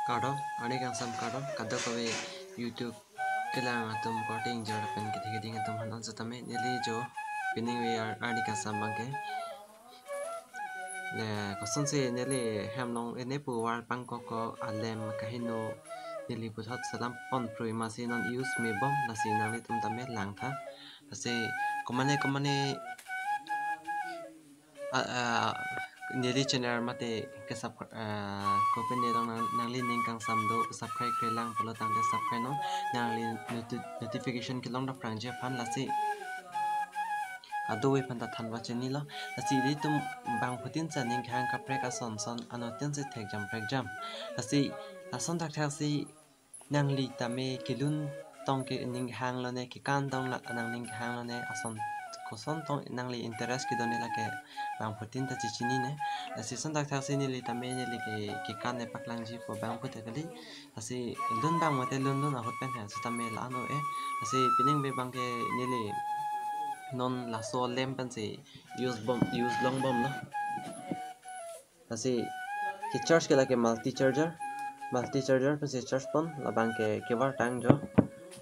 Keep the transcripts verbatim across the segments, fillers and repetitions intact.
Kardom, arni kangsam kardom, kadokave YouTube kelang atum korte ingjir pen kethe keding atum aphan setame neli jo pining ve ar-, arni kangsam abangke. Ne kosonsi neli hem along ene pu wall pangkok alam kaheno neli puthot selam pon prui masi non use me bom lasi nanglitum tame langtha. Lasi komane komane a, a, neli channel mate ke sub-, a, kopine along nang, nangli ning kangsam do subscribe kelang pulo tangte subscribe non nangli noti-, notification kelong dok prangji aphan lasi kadokave aphan ta thanva chinilo. Lasi ilitum bangphutin sa ning kehang kaprek ason son anuttin si thekjam prekjam. Lasi lason thakthak si nangli tame kelun tong ke ning hanglo ne, kekan tong la nang ning hanglo ne, ason koson tong nangli interest kedo ne lake bangphutin ta chechinine. Lasi son thakthak si neli tame neli ke kekan ne paklangji po bangphut kali. Lasi lun bang mate lun lun ahut pen ha setame la ano e. Lasi pining ve abangke neli non laso alam pensi use bom, use long bomlo. Lasi ke charge ke lake multi charger, multi charger pensi charge pon, labangke kevar tang jo,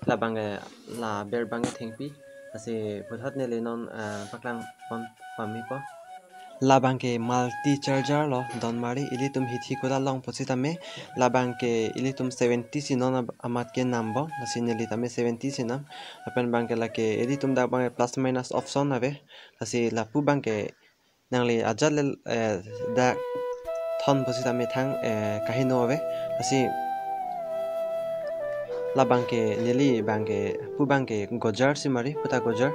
labangke la ber abangke thengpi. Lasi puthot neli non, eh, paklang pon pame po. Labangke multi charger lo donmari, ilitum hithi koda long pusitame, labangke ilitum seventy si non ab-, amat ke nam bom, lasi neli tame seventy si nam, lapen abangke lake ilitum dak abangke plus minus option ave, lasi lapu abangke nangli ajat le, eh, dak thon pusitame thang, eh, kaheno ave. Lasi labangke neli abangke pu abangke gojar si mari, puta gojar.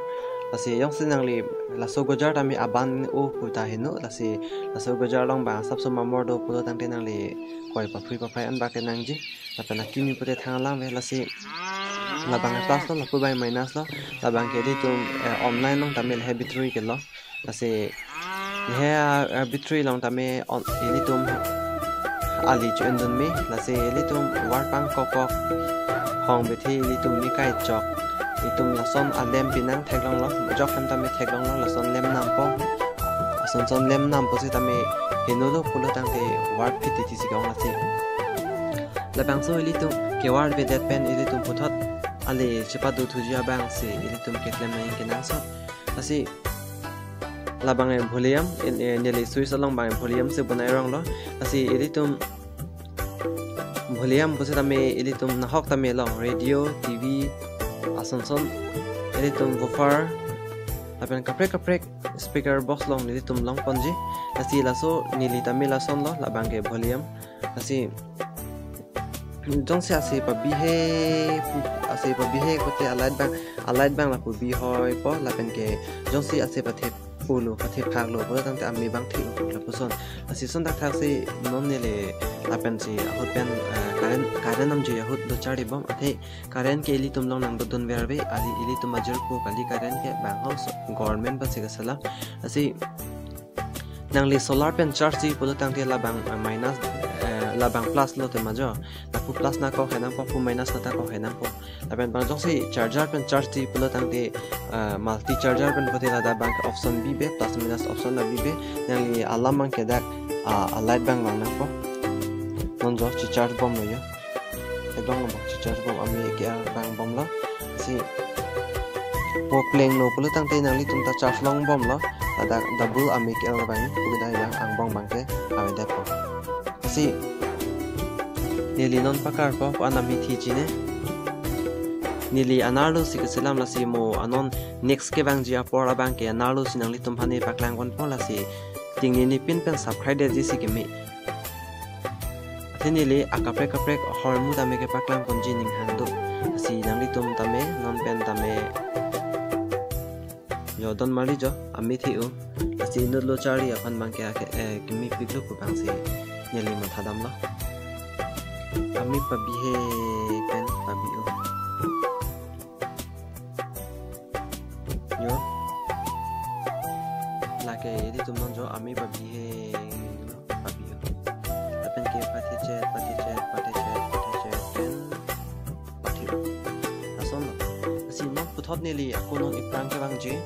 Lasi jongsi nangli laso gojar tame aban o puta heno. Lasi laso gojar along abang asapso mamor do pulo tangte nangli koi paphrui paphrai an abangke nangji. Lapen akimi pute thang alam ave. Lasi labangke plus lo, lapu abangke minus lo. Labangke ilitum, eh, online along tame lahei battery ke lo. Lasi lahei, ah, battery along tame on, ilitum ali cho-en dun me, lasi ilitum wall pangkok kok hong bethe ilitum me kai chok. Ilitum lason alam pinang theklonglo, jok hem tame theklonglo, lason alam nampo. Ason son alam nampo sitame henolo pulo tangte wall phit titi si kong lasi. Labangso ilitum kewar vedet pen ilitum puthot ali chepadu thuji abang si ilitum keklem nangji kenangsot. Lasi labangke volume, in, eh, neli switch along abang volume si bonai ronglo. Lasi ilitum volume pusitame ilitum nahok tame long radio, T V, ason son ilitum woofer, lapen kaprek kaprek speaker box along ilitum long ponji. Lasi laso neli tame lason lo, labangke volume. Lasi jongsi ase pabihe, ase pabihe kote alight abang, alight abang lapu bihoi po, lapen ke jongsi ase pathe pulo, pathe phaklo pulo tangte ame abang thilo lapuson. Lasi son thakthak si non neli lapensi ahut pen, eh, current, current namji ahut do charli bom, athe current ke ilitum along nangdodun verve, ali ilitum ajirpo kali current ke bang house government pensi kaselam. Lasi nangli solar pen charge ji pulo tangte labang, eh, minus, eh, labang plus lo tema jo. Lapu plus nangkok henangpo, pu minus nangkok henangpo. Lapen abang jongsi charger pen charge ji pulo tangte, eh, multi charger pen pute ladak abangke option bibe, plus minus option la bibe. Nangli alam abangke dak, ah, alight abang vang nangpo. Non jo checharge bomlo jo. Theklonglo abang checharge bom, ame ke-el abang bomlo. Si po plenglo pulo tangte nanglitum ta charge long bomlo. Ladak double ame ke-el abang, pu kedai abang angbong abangke avedet po. Si neli non pakarpo, ko-an ame thiji ne. Neli anerlo si keselam, lasi mo anon next kevangji apor abangke anerlo si nanglitum aphan ne paklang ponpo, lasi tingni nipin pen subscribe detji si keme. Athe neli akaprek kaprek ahormu tame kepaklang ponji ning hang do. Lasi nanglitum tame non pen tame jo donmarli jo, ame the-o. Lasi inutlo charli aphan abangke ake, eh, kemepiklo pu abangsi neli mathadamlo. Ame pabihe pen pabi-o. Jo. Lake ilitum non jo ame pabihe lo, pabi-o. Lapen ke pathechet, pathechet, pathechet, pathechet pen pathe-o. Lasonlo. Lasi non puthot neli ako non iphrang kevangji,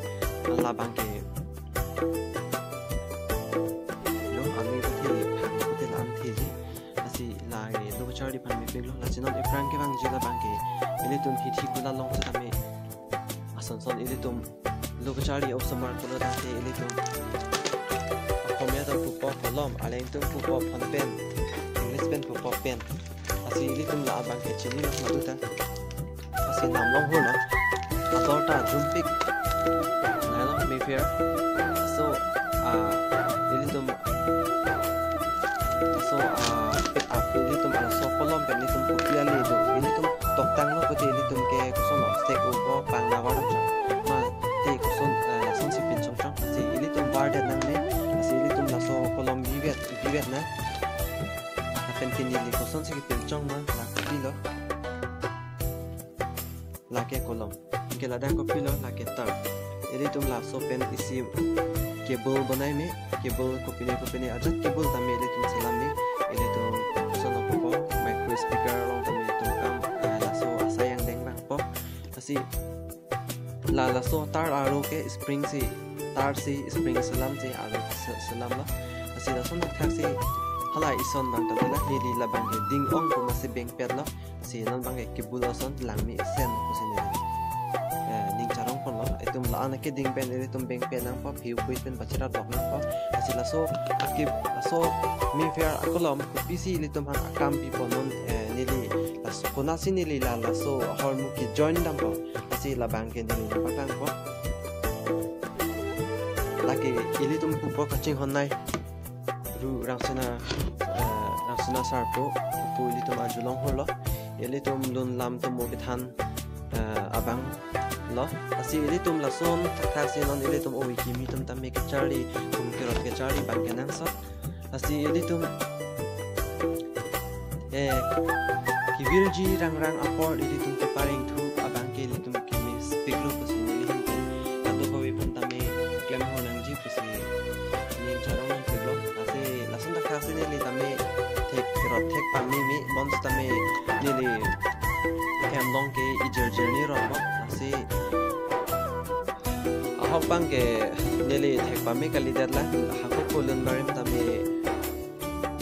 labangke jo ame pathe, phang pathe la-an theji. Lasi lake lo kacharli aphan mepiklo. Lasi non iphrang kevangji labang ke ilitum hithi kula along setame ason son ilitum lo kacharli osomar kula tangte ilitum Akhomya atum pupo kolom, alangtum pupo phone pen, English pen pupo pen. Lasi ilitum la abang ke chinilo madu ta. Lasi namlong hurlo. Ator ta dumpik. Nalo Mayfair. So, ah, ilitum, so, ah, pe-, ah, ilitum laso kolom pen ilitum kopi ale do. Ilitum toktanglo pute ilitum ke koson lo, stake upo pangnavar chang. Ma te koson, ah, lasonsi pinchongchong. Lasi ilitum vardet nangne. Lasi ilitum laso kolom bivet, bivet na. Lapen ke neli kosonsi kepinchong ma, la kopilo. Lake kolom. Ke ladak kopilo, lake tar. Ilitum laso pen isi cable bonai me, cable kopine kopine ajat cable tame ilitum selam me, ilitum koson pupo, micro speaker along tame ilitum kam, ah, laso asai angdeng abang po. Lasi la laso tar aro ke spring si, tar si spring selam si aro se-, selamlo. Lasi lason thakthak si hala ison abang ta la neli labang ke ding-ong pu masi bengpetlo. Lasi non abang ke cable ason langme sen pusi neli, eh, ning charong ponlo. Itum la-an keding pen ilitum bengpet nangpo, phiu pui pen pacherap dok nangpo. Lasi laso akip, laso Mayfair akolom kopisi ilitum aphan akam pipo non, eh, neli laso konatsi neli la laso ahormu ke join dampo. Lasi labang ke neli nangpaklangpo. Lake ilitum pupo kachinghon nei. Ru Rangsina, eh, Rangsina Sarpo, pu ilitum arjulong hurlo. Ilitum lun lam tomo kethan, eh, abang lo. Lasi ilitum lason thakthak si non ilitum ove kimi atum tame kacharli, kum kerot kacharli abang kenangsot. Lasi ilitum, eh, kevirji rangrang apor ilitum kepareng thu abang ke ilitum kemepiklo pusi neli hinte. Ado kove aphan tame klemhor nangji pusi ning charong nangpiklo. Lasi lason thakthak si neli tame thek rot thek pameme, bonsitame neli hem along ke ijirjir ni rotlo. Lasi ahok abang ke neli thek pame kalidet la, hako kolun barim tame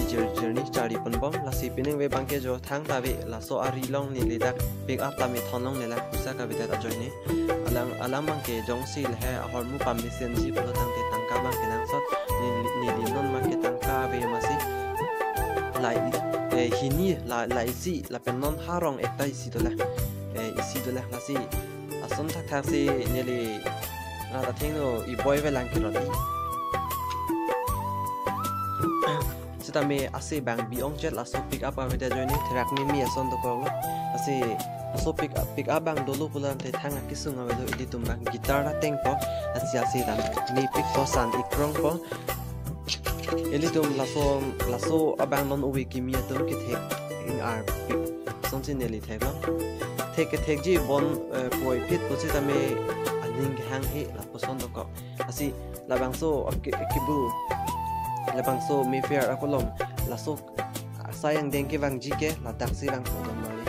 ijirjir ni charli ponbom. Lasi pining ave abang ke jo thangta ave, laso ari along neli dak pick up tame thon longle la, pusa kavedet ajoine. Alang, alang abang ke jongsi lahei ahormu pamesenji pulo tangte tangka abang kenangsot, neli, neli non ma ke tangka ave masi. La i-, eh, hini la, la isi, lapen non harong ekta isi dolang. Eh, isi dolang, lasi ason thakthak si neli rat athengno iboi avelang kerot di. Sitame ase abang bi-ong chot laso pick up avedet ajoine therak mimi ason dokoklo. Ase laso pick up, pick up abang dolo pulo tangte thang akesung avelo, ilitum abang guitar atengpo. Lasi ase dam mepikpo, san ikrongpo. Ilitum laso, laso abang non ove kimi atum kethek ing arpik asonsi neli theklo. Thek kethekji bon, eh, puvoiphit pusitame aning kehanghe lapuson dokok. Lasi labangso ake-, cable, labangso Mayfair akolom, laso asai angdeng kevangji ke ladaksi vangpo don mari.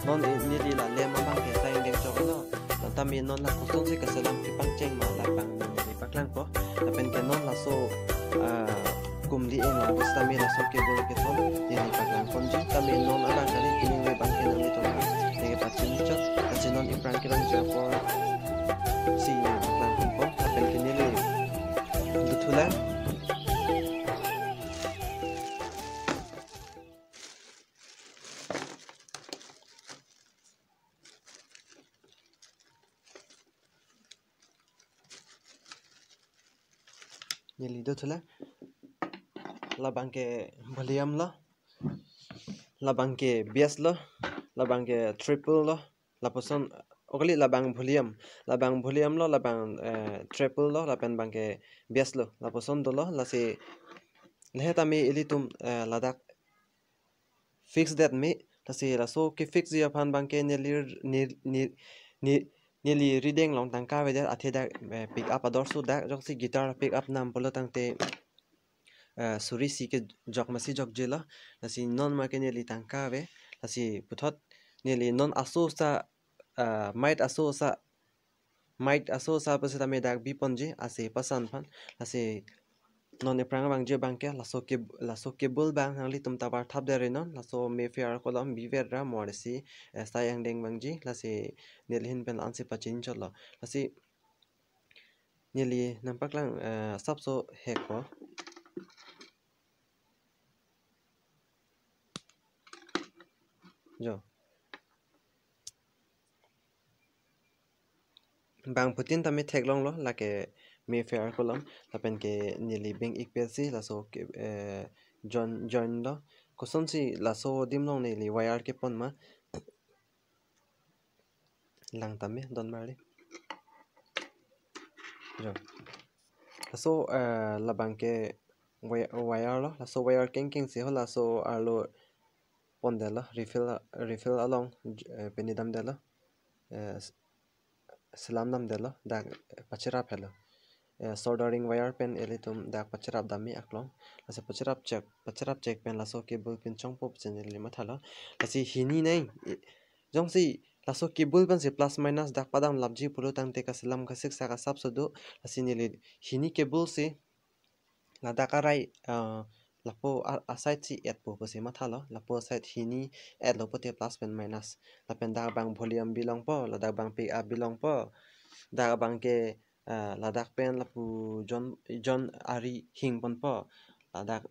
Non i-, neli la lem abang ke asai angdeng choklo. Non tame non la kosonsi kaselam kepangcheng ma labang neli paklangpo. Lapen ke non laso, ah, kumli eng lang pusitame laso cable kethon neli paklangponji. Tame non abang kali pining ave abang ke nanglitum neli pachini chot. Lasi non iphrang kevangji apor si neli paklangponpo. Lapen ke neli dothulang. Neli dothulang. Labang ke volume lo. Labang ke bass lo. Labang ke treble lo. Lapuson, o kali labang volume. Labang volume lo, labang, eh, treble lo, lapen abang ke bass lo. Lapuson dolo, lasi lahei tame ilitum, eh, ladak fix det me, lasi laso kefixji aphan abang ke neli, neli, neli, neli, neli rideng along tangka avedet, athe dak, eh, pick up ador so dak, jongsi guitar pick up nam pulo tangte, eh, suri isi kejok masi jokjelo, lasi non ma ke neli tangka ave, lasi puthot neli non aso sa, eh, mic aso sa, mic aso sa pusitame dak biponji, ase pasan aphan, lasi Non aphrang abangji abangke laso ke, laso cable abang nanglitum ta varthap deri non, laso Mayfair akolom biver ra morsi, eh, sai angdeng abangji, lasi neli ahin pen ansi pachinchotlo. Lasi neli nangpaklang, eh, asapso hekpo. Jo. Bangphutin tame theklonglo, lake Mayfair akolom, lapen ke neli beng-ik pensi, laso ke, eh, join, joinlo. Kosonsi laso adim along neli wire kepon ma. Lang tame, don marli. Jo. Laso, eh, labangke wire, wire lo, laso wire kengkeng si ho, laso arlo pondetlo, refill, refill along, eh, pini damdetlo, eh, s-, selam damdetlo, dak, eh, pachirap helo. Eh, soldering wire pen ilitum dak pachirap dam-i aklong. Lasi pachirap chek, pachirap chek pen laso cable pinchongpo pusi neli mathalo. Lasi hini nai, eh, jongsi laso cable pensi plus minus dak padam lapji pulo tangte kaselam kasiksak asapso do. Lasi neli hini cable si ladak arai, eh, lapu a-, aside si etpo pusi mathalo, lapu aside hini etlo pute plus pen minus. Lapen dak abang volume bilongpo, ladak abang pick up bilongpo, dak abangke, eh, ladak pen lapu jon, jon ari hingponpo, ladak